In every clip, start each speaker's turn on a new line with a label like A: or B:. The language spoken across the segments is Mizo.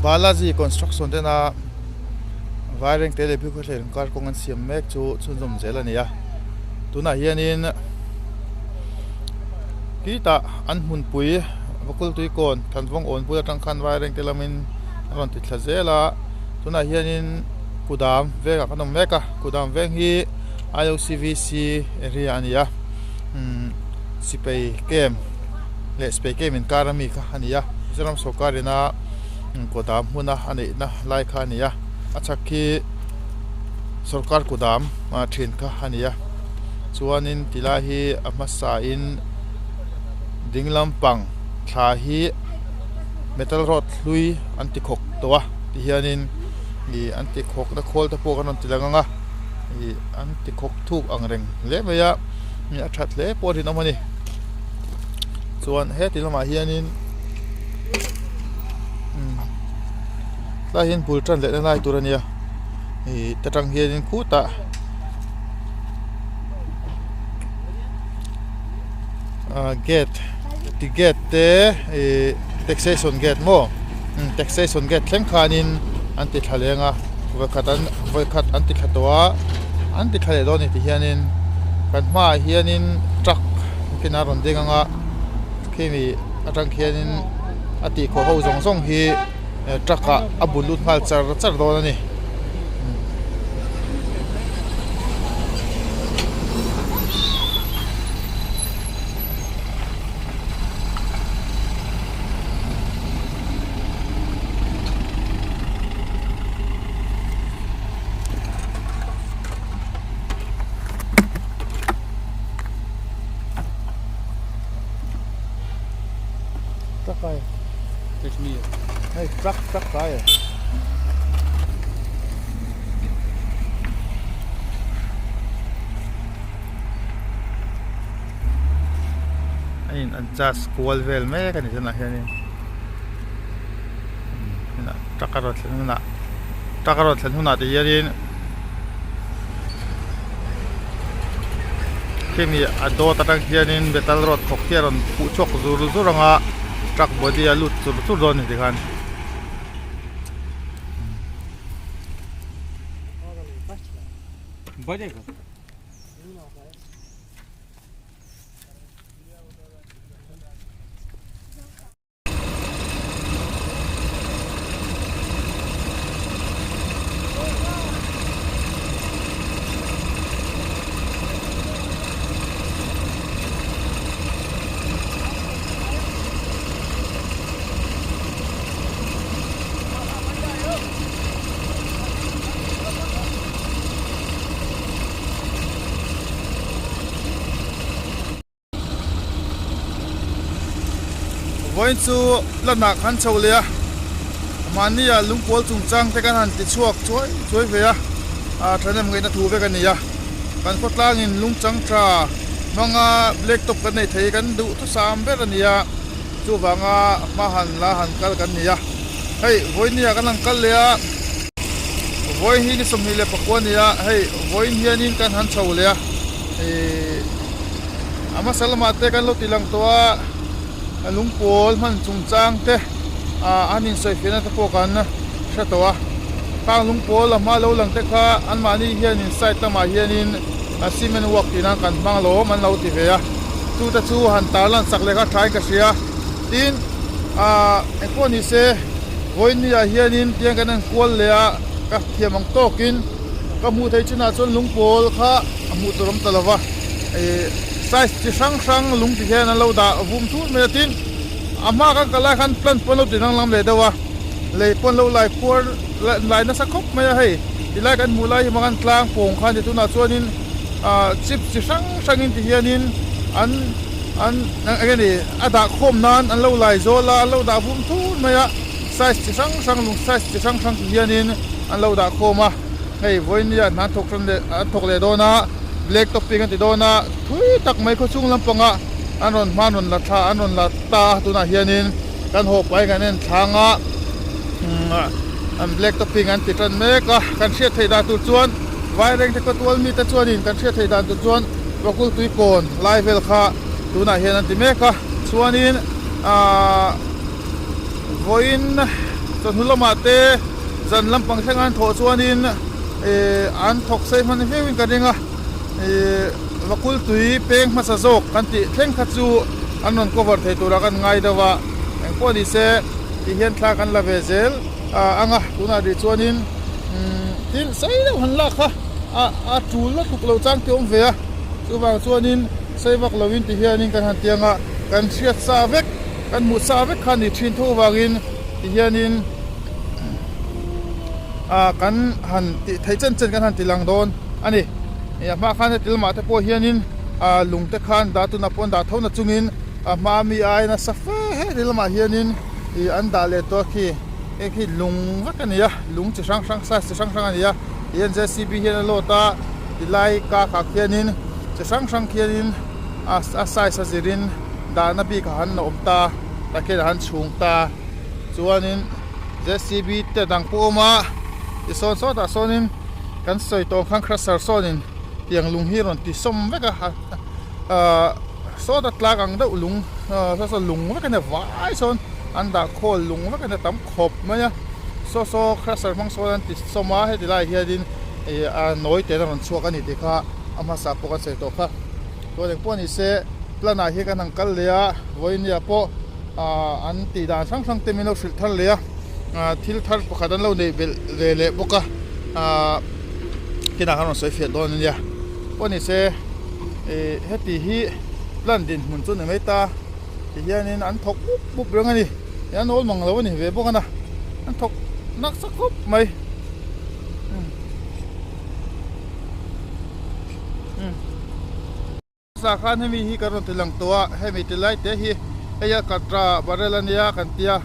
A: Balaji construction tena Vairengte leh Bikhaw inkar kawng an siam mek chu chhunzawm zel a ni a tunah hianin khitah an hmunpui Vakul Tuikawn Thanvawng awn bul atang khan Vairengte lamin a rawn ti thla zel a tunah hianin Kudam vengah kan awm mek a Kudam veng hi I_O_C_V_C area a ni a umm sipai camp leh sipai camp inkar ami kha a ni a Mizoram sawrkar ina kudam hmuna a neihna lai kha a ni a a chhak khi sawrkar kudam ah thin kha a ni a chuanin ti lai hi a hmasa in ding lampang thla hi metal rod hlui an ti khawk tawh a ti hianin ih an ti khawk na khawl te pawh kan rawn ti lang ang a ih an ti khawk thuk ang reng hle mai a a that hle pawh a rinawm a ni chuan heti lamah hianin tlai hian bul tan leh na lai tur a nia ih ta tang hianin khutah ah gate ti gate te ih taxation gate maw taxation gate thleng khanin an ti thla leng a vawikhat an vawikhat an ti thla tawh a an ti thla leh dawn a ni ti hianin kan hmaah hianin truck kina rawn ding ang a khimi atang khianin a tih khawh ho zawng zawng hi truck ah a bul lut nghal char char dawn a ni. Truck ai hei truck truck ai a in an charge kual vel mek a ni tunah hianin truck a rawn thlen hunah truck a rawn thlen hunah ti hianin. Khimi a dawt atang hianin metal rod thawk hi a rawn phuh chhuak zur zur ang a truck body a lut chur chur dawn a ni tikhan. Vawiin chu lanah khan chho leh a mahni ah lungpawl chungchang te kan han ti chhuak chuai chuai ve a ah thahnem ngaihna thu vek a ni a kan khawtlang in lungchang tha hmanga black top kan nei thei kan duh thusam ber a ni a chuvanga hma han la han kal kan ni a hei vawiin ah kan han kal leh a vawiin hi ni 24 a ni a hei vawiin hianin kan han chho leh a ihh. A hmasa lamah te kan lo ti lang tawh a, a lungpawl hman chungchang te ah an insawifiahna te pawh kan hre tawh a. Khang lungpawl a hma lo lang te kha anmahni hianin side lamah hianin a cement work tih nan kan hmang lawm an lo ti ve a. Chu te chu han tarlan sak leh kha thain ka hria. Tin, ah engpawh ni se vawiin ah hianin tiang kan enkual leh a, ka thiam ang tawkin ka hmuh theih chinah chuan lungpawl kha a hmuh tur awm ta lo va. Ih size chi hrang hrang lung ti hian an lo dah vum thur mai a tin a hma kan kal lai khan plant pawn lo ti danglam leh deuh a lei pawn lo lai khuar lai nasa khawp mai a hei tilai kan hmuh lai hi hmang an tlang pawng kha a ni tunah chuanin ah chips chi hrang hrangin ti hianin an an eng nge ni a dah khawm nan an lo lai zawl a an lo dah vum thur mai a size chi hrang hrang lung size chi hrang hrang ti hianin an lo dah khawm a hei vawinia hna an thawk tan leh an thawk leh dawn a. Black topping an ti dawn a, thui tak mai khawchhung lampangah an rawn hma an rawn la thla an rawn la ta a tunah hianin kan haw pahin kan en thlang a an black topping an ti tan mek a kan hriat theih dan tur chuan Vairengte khawtual mite chuanin kan hriat theih dan tur chuan Vakul Tuikawn lai vel kha tunah hian an ti mek a chuanin ahh vawiin. Chawhnu lamah te zan lampang thleng an thawh chuanin ih an thawk sei hman viauin ka ring a, ih vakul tui peng hmasa zawk kan tih thleng kha chu an rawn cover thei turah kan ngai deuh a, engpawh ni se ti hian thla kan la ve zel ang a, tunah rih chuanin umm thil sei deuh han lak kha a a tul na tluk lo chang te awm ve a, chuvang chuanin sei vak lovin ti hianin kan han tiang a, kan hriat sa vek. Kan hmuh sa vek kha ni thin tho avangin ti hianin ah kan han tih theih chen chen kan han ti lang dawn a ni. A hma khan heti lamah te pawh hianin ah lung te khan dah tuna pawh an dah tho na chungin a hma mi ai nasa fe heti lamah hianin ih an dah leh tawh khi hei khi lung vek a ni a lung chi hrang hrang size chi hrang hrang a ni a tihian J C B hian a load a tilai kak ah khianin chi hrang hrang khianin a size a zirin. Dahna bik a han awm ta, takhian a han chhung ta. Chuanin JCB te dang pawh a awm a, tisawn sawtah sawnin kan sawi tawh ang khan crusher sawnin tiang lung hi a rawn ti sawm vek a, ahh sawta tlak ang deuh lung saw saw lung vek a nia vai sawn an dah khawl lung vek a nia tam khawp mai a, saw saw crusher hmang sawn an ti sawm a heti laiah hianin ih a nawi ten a rawn chhuak a ni tih kha a hmasa pawh kan sawi tawh kha. Chuan eng pawh ni se plan ah hian kan han kal leh a vawinia pawh ah an tih dan hrang hrang te min lo hrilh thar leh a ah thil thar pakhat an lo neih belh ve leh bawk a ah kinah khan rawn sawi fiah dawn a nia pawh ni se ih heti hi plan dinhmun chu ni mai ta ti hianin an thawk mup mup reng a ni an awl mang lo a ni ve bawk a na an thawk nasa khawp mai. Sa khan hemi hi kan rawn ti lang tawh a, hemi ti lai te hi hei a katra barrel a nia kan tia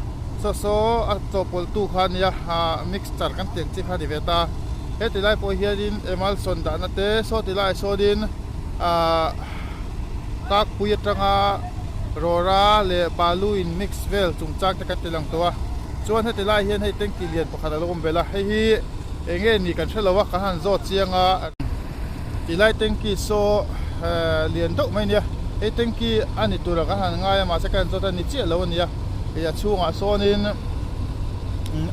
A: saw saw a chawhpawlh tu kha a nia ah mixture kan tih ang chi kha a ni ve ta, heti lai pawh hianin emulsion dahna te saw ti laiah sawnin ah kakpui atanga rawra leh balu in mix vel chungchang te kan ti lang tawh a, chuan heti lai hian hei tanky lian pakhat a lo awm belh a, hei hi eng nge ni kan hre lo a kan han zawt chiang a. Tilai tanky saw lian deuh mai a nia, hei tanky a ni tur ah kan han ngai a mahse kan zawt a ni chiah lo a nia, hei a chhungah sawnin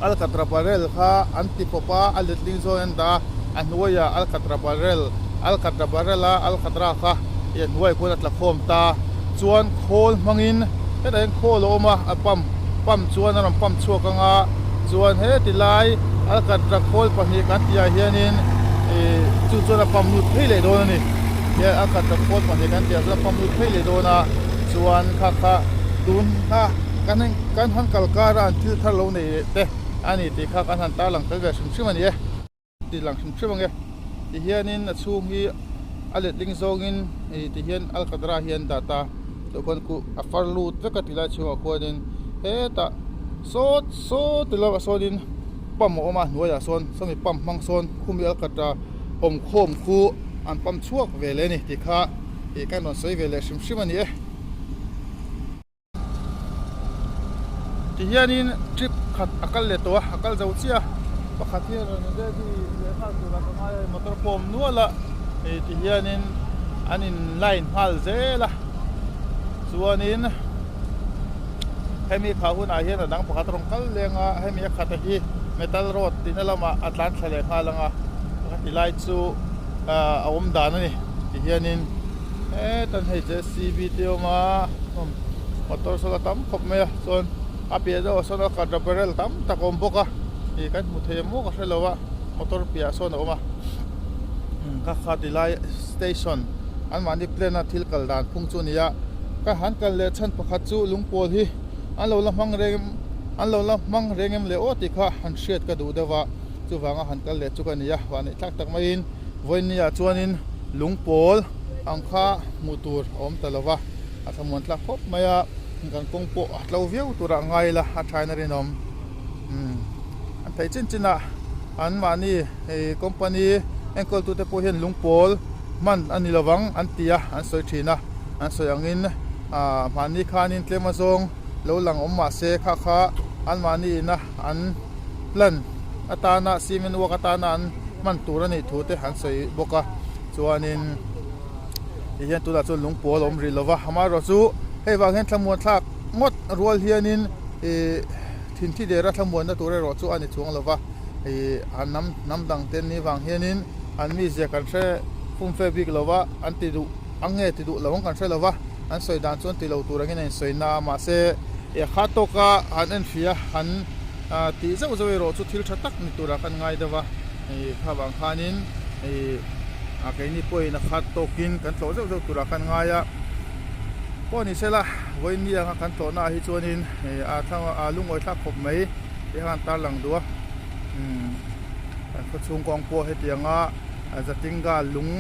A: alkatra barrel kha an ti pawp a, a letling zawn an dah a, a hnuaiah alkatra barrel alkatra barrel a alkatra kha hei a hnuaiah khuan a tla khawm ta, chuan khawl hmangin hetah hian khawl a awm a, a pump pump chuan a rawn pump chhuak ang a, chuan heti lai alkatra khawl pahnih kan tihah hianin ih chu chuan a pump lut phei leh dawn a ni hian alkatra khawl pahnih kan tihah chuan a pump lut phei leh dawn a chuan kha kha tun kha kan kan han kal kar a an thil thar lo nei leh te a ni tih kha kan han tarlang tel ve hrim hrim a ni e. Ti lang hrim hrim ange tihianin a chhung hi a letling zawngin ih tihian alkatra hian dah ta tah khuan kuh a far lut vek a tilai chhungah khuanin hetah sawt sawt ti lovah sawnin pump a awm a hnuaiah sawn sawmi pump hmang sawn khumi alkatra awm khawm khu an pump chhuak ve leh a ni tih kha ih kan rawn sawi ve leh hrim hrim a ni e. Tihianin trip khat a kal leh tawh a, a kal zo chiah a, pakhat hi a rawn ready leh nghal turah ka ngai a, motor pawh a awm nual a, hei tihianin an in line nghal zel a, chuanin hemi khah hunah hian a dang pakhat a rawn kal leng a, hemi a khata hi metal road tihna lamah a tlan thla leh nghal ang a, ka ti lai chu ah a awm dan a ni tihianin. Hetan hei JCB te a awm a motor sawn a tam khawp mai a chuan a piah deuhah sawn a katra barrel tam tak a awm bawk a ih kan hmu thei maw ka hre lo a motor piahah sawn a awm a kha kha ti lai station an mahni plan a thil kal dan phung chu a ni a ka han kal leh chhan pakhat chu lungpawl hi an lo la hmang reng an lo la hmang reng em leh aw tih kha han hriat ka duh deuh a chuvanga han kal leh chu ka ni a vah neih thlak tak maiin vawinia chuanin. Lung pawl ang kha hmuh tur a awm ta lo va, a thlamuan thlak khawp mai a, kan kawng pawh a tlo viau turah ngai ila a thain a rinawm. Umm an theih chin chin ah an mahni hei company enkawl tute pawh hian lung pawl hman a ni lovang an ti a, an sawi thin a, an sawi angin ah mahni khanin tlem azawng lo lang awm mah se kha kha an mahni ina an plan atana cement work atana an hman tur a nih thu te an sawi bawk a chuanin ti hian tunah chuan lung pawl a awm rih lova amaherawhchu hei vang hian thlamuan thlak ngawt rual hianin ih. Thinthi dera thlamuanna tur erawh chu a ni chuang lo va, ih an hnam hnam dang te an nih vang hianin an mizia kan hre fumfe bik lo va, an ti duh ang nge ti duh lo ang kan hre lo va, an sawi dan chuan ti lo tur angin a insawi na a, mahse ih a kha tawka han enfiah han tih zauh zauh erawh chu thil tha tak ni turah kan ngai deuh va, ih kha vang khanin ih a keini pawhin a khat tawkin kan tlawh zeuh zeuh turah kan ngai a, pawh ni sela vawiin ni anga kan tlawhna ah hi chuanin ih a thlang a lungawi thlak khawp mai tih kha an tarlang duh a, umm kan khaw chhung kawng pawh hetianga Zatinga lung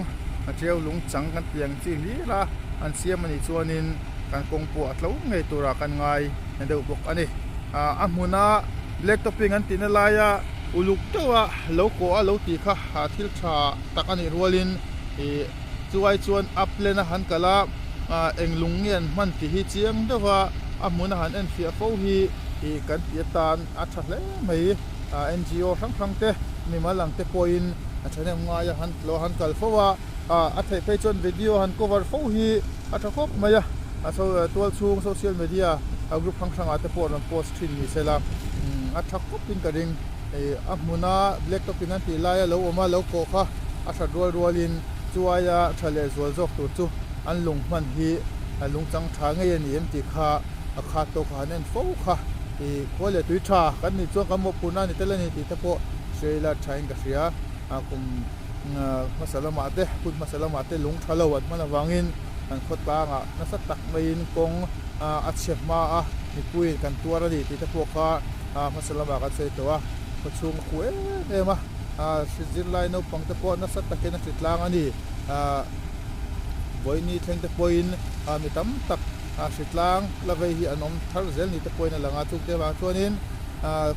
A: a tiau lung chang kan tih ang chi hlir a an siam anih chuanin kan kawng pawh a tlo ngei turah kan ngai deuh bawk a ni. A hmuna black topping an tihna laia uluk deuha lo kawh a lo tih kha thil tha tak a nih rualin ih chuai chuan upland a han kal a eng lung nge an hman tih hi chiang deuha a hmuna han enfiah fo hi ih kan tih atan a tha hle mai. NGO hrang hrang te mimal ang te pawhin a thahnem ngaia han tlawh han kal fo a a theih phei chuan video han cover fo hi a tha khawp mai a tual chhung social media group hrang hrangah te pawh rawn post thin ni sela a tha khawpin ka ring a hmuna black top in an tih laia lo awm a lo kawh kha a that rual rualin chu aia tha leh zual zawk tur chu an lung hman hi lung chang tha ngei a ni em tih kha a khat tawk a han en fo kha ih khua leh tui tha kan nih chuan kan mawhphurhna a ni tel a ni tih te pawh hria ila thain ka hria a kum hmasa lamah te hun hmasa lamah te lung tha lo an hman avangin kan khawtlangah nasa tak maiin kawng a chhe hma a mipuiin kan tuar a ni tih te pawh kha hmasa lamah kan sawi tawh a khawchhung a khuh em em a zirlai naupang te pawh nasa takin a hritlang a ni vawiini thleng te pawhin mi tam tak hritlang la vei hi an awm thar zel ni te pawhin a lang a chungte avang chuanin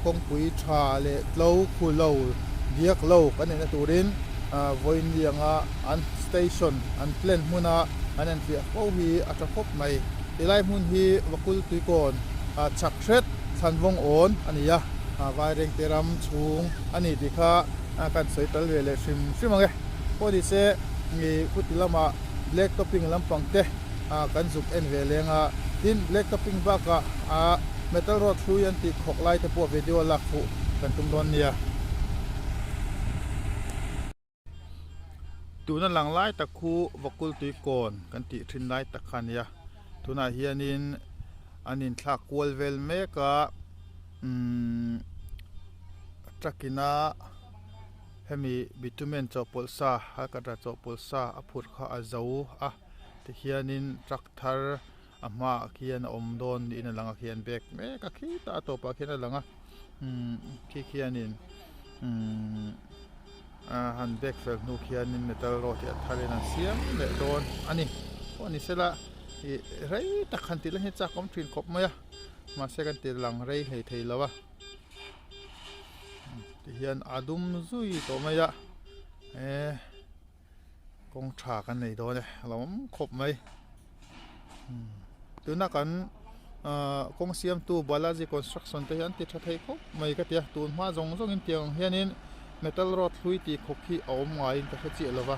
A: kawngpui tha leh tlo khu lo diak lo kan neihna turin vawiini anga an station an plan hmuna an enfiah fo hi a tha khawp mai. Tilai hmun hi Vakul Tuikawn chhak hret Thlanvawng awn a ni a, Vairengte ram chhung a ni tih kha kan sawi tal ve leh hrim hrim ang e. Pawh ni se khuti lamah black topping lampang te kan zuk en ve leng a, tin black topping bakah metal rod hlui an tih khawk lai te pawh video lak fuh kan tum dawn nia. Tuna lang lai tak khu Vakul Tuikawn kan tih thin lai tak kha a nia. Tunah hianin an inthlak kual vel mek a, umm truck ina hemi bitumen chawhpawlh sa halkatra chawhpawlh sa a phurh kha a zo a tikhianin truck thar a hmaah khian a awm dawn niin a lang a khi an bag mek a khitah a tawpah khian a lang a umm khi khianin umm a han bag fel hnu khianin metal rod hi a tharin an siam leh dawn a ni pawh ni sela ih rei tak han tih la hi chak awm thin khawp mai a mahse kan ti lang rei hlei thei lo a tihian a dum zui tawh mai a eh. Kawng tha kan nei dawn e a lo awm khawp mai tuna kan ahh kawng siamtu Balaji construction te hi an ti tha thei khawp mai ka ti a tun hma zawng zawng in tiang ang hianin metal rod hlui tih khawp hi a awm ngaiin ka hre chiah lo va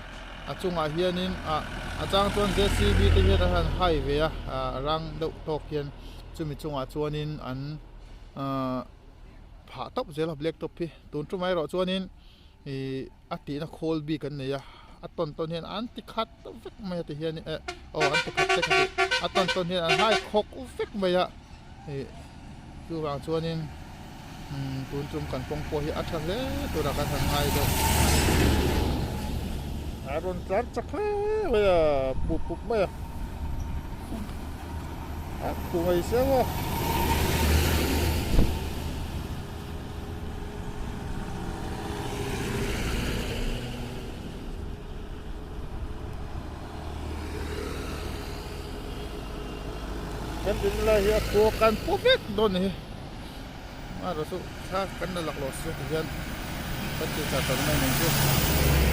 A: a chungah hianin ah a chang chuan J C B te hian an han hai ve a ah rang deuh tawk hian chumi chungah chuanin an ahh phah tawp zel a black top hi tun tumah erawh chuanin ih. A tihna khawl bik an nei a a tawn tawn hian an ti khat vek mai a ti hian eh aw an ti khat te kha tih a tawn tawn hian an hai khawk vek mai a ih chuvang chuanin umm tun tum kan kawng pawh hi a tha hle turah kan han ngai deuh a rawn tlar chak hle mai a pup pup mai a a khu mai sia maw. Kan din lai hi a khua kan pu vek dawn a ni hi amaherawhchu thla kan la laklawh si ti hian kan tih char tak mai ang chu.